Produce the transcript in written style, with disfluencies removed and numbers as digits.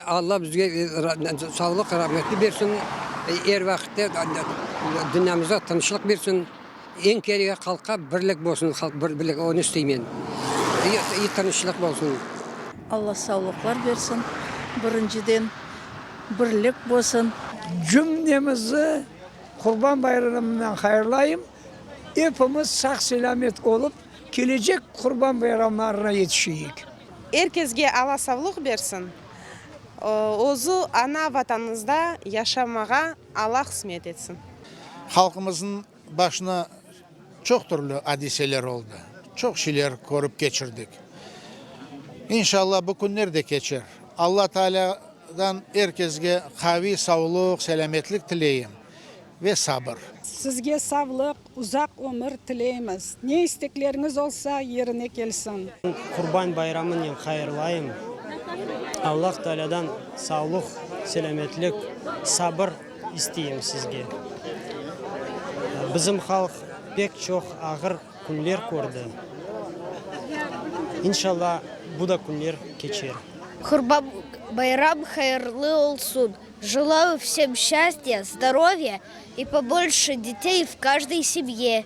Alla bizge sağlıq, rahmetli bersin, er vaqıtta dünyamızda tınçlıq bersin, eñ keregi halqqa birlik bolsun, halq birlik, onı isteymen, i tınçlıq bolsun. Alla sağlıqlar bersin, birinciden birlik bolsun. Cümlemizi Qurban bayramınen hayırlayım, epimiz sağ-selâmet olıp, kelecek Qurban bayramlarına yetişeyik. Er kesge Alla savlıq bersin, özü ana Vatanımızda yaşamağa Alla qısmet etsin. Halqımıznıñ başına çoq türlü adiseler oldı, çoq şeyler körip keçirdik. İnşallah, bu künler de keçer. Alla Taalâdan er kesge qaviy savluq, selâmetlik tileyim ve sabır. Sizge savlıq, uzaq ömür tileymiz. Ne istekleriñiz olsa, yerine kelsin. Qurban bayramınen hayırlayım. Allah Taalâdan sağlıq, selâmetlik, sabır isteyim sizge. Bizim halq pek çoq ağır künler kördi. İnşallah, bu da künler keçer. Qurban bayram hayırlı olsun. Желаю всем счастья, здоровья и побольше детей в каждой семье.